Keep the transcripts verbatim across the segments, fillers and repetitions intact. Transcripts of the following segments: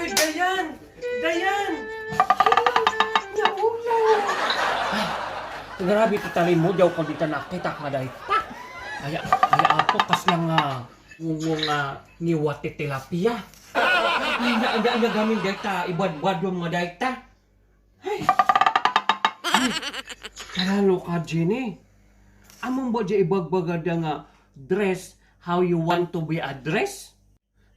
Dayan! Dayan! Naulaw! Ay, grabe ti talimmo, diak ko dita nakita nga dayta. Aya, aya, apo, kasla nga ngungo nga ngiwat ti tilapia. Ay, nya, nya, nya gamin dayta, ibadbadom nga dayta. Ay. Ay. Karalo ka, Jenny. Ammom ba di ibagbagada nga dress how you want to be addressed?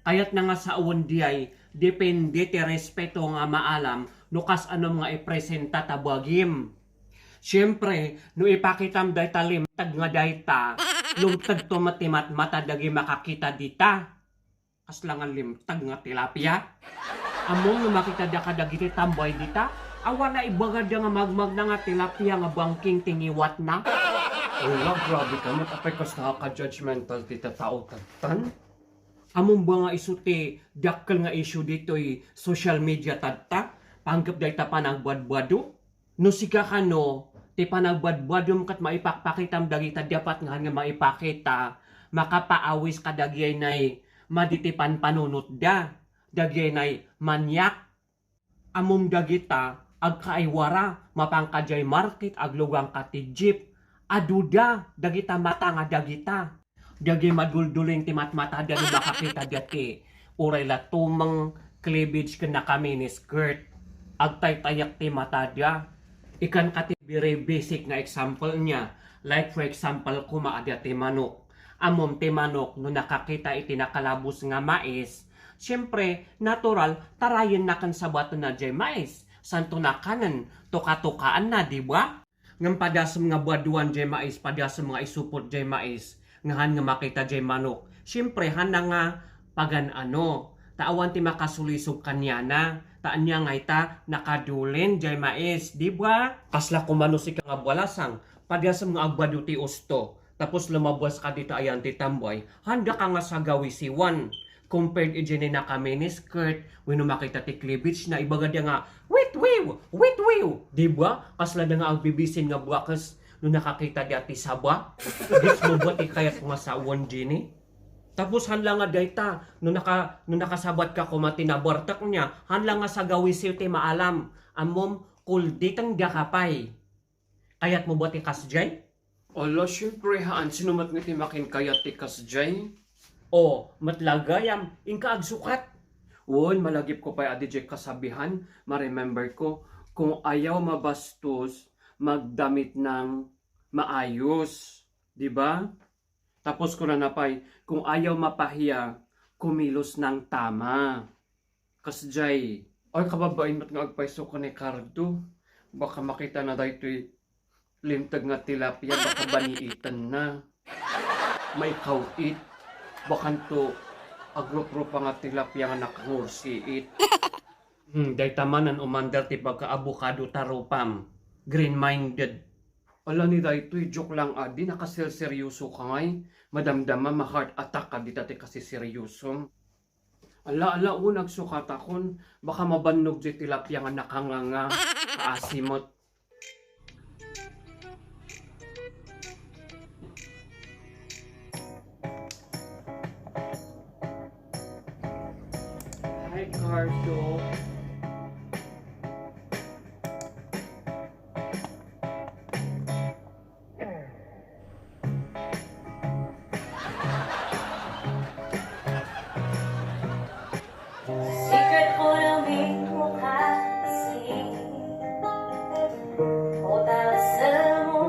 Kayatna nga sawen diay, depende ti respeto nga maalam no kas-anom nga ipresenta ta bagim. Siempre, no ipakitam dayta limteg nga dayta, lumtegto met ti matmata dagiti makakita dita. Kasla nga limteg nga tilapia. Ammom no makitadaka dagiti tambay dita, awan a ibagada nga magmagna nga tilapia nga bangking ti ngiwatna. Ala, grabe ka met, apay kasta ka judgmental ti tataotatta. Ammom ba nga isu ti dakkel nga issue ditoy social media tatta, panggep dayta panagbadbado? No sika kano, ti panagbadbadom ket maipakpakitam dagita dapat nga haan nga maipakita, makapaawis kadagiay nay madi ti panpanunotda, dagiay nay maniak. Ammom dagita, agkaiwara, mapanka jay market, aglugangka ti jeep, aduda dagita mata nga dagita. Dagiti maduldulin ti matmatada no makakita dayta, uray la tumeng, cleavage ken naka-miniskirt. Agtaytayak ti matada. Ikanka ti very basic nga example niya. Like for example, koma adda ti manok. Ammom ti manok no nakakita iti nakalabos nga mais, siempre, natural, tarayenna ken sabatenna jay mais. Santo nakanen, tukatukaanna, di ba? Ngem padasem nga baduan jay mais, padasem nga isupot jay mais, nga haan nga makita jay manok. Siempre, haanna nga pagan-ano. Ta awan ti makasulisog kaniana. Ta ania nga ita, nakadulin jay mais, di ba? Kasla koma no sika nga balasang, padasem nga agbado ti usto. Tapos lumabaska dita ayan ti tambay, haandaka nga sagawisiwan. Compared idiay naka-miniskirt, wenno makita ti cleavage na, ibagada nga, "Witwiw! Witwiw!" Di ba? Kasla da nga agbibisin nga buakes no nakakita dayta ti saba. Gets mo ba ti kayat nga sawen, Jenny? Tapos haan la nga dayta, no naka-, no nakasabatka koma ti nabartek niya, haan la nga sagawisiw ti maalam. Ammom, kulditengdaka pay. Kayat mo ba ti kasdiay? Ala, siempre, haan. Sino met nga ti makinkayat ti kasdiay? O, met la gayam, inka agsukat. Wen, malagipko pay a diay kasabihan, marememberko, kung ayaw mabastos, magdamit ng maayos. Di ba? Tapos kunana pay, kung ayaw mapahiya, kumilos ng tama. Kasdiay. Ay, kababain met nga agpayso ken ni Cardo. Baka makitana daytoy limteg nga tilapia, baka baniitenna. Maikaw-it. Bakanto agruprupa nga tilapia nga nakangursiit. Hmm, dayta manen umander ti pagka-abokado ta rupam. Green-minded. Ala ni daytoy, joke lang adi, nakaserseryoso ka ngay. Madamdama, ma-heart attack ka dita ti kasiseriyosom. Ala, ala, o, nagsukatakon. Baka mabannog diay tilapia nga nakanganga. Kaasimot. Hi, Cardo. Secret oil made mo kasi. Hotel sa mo.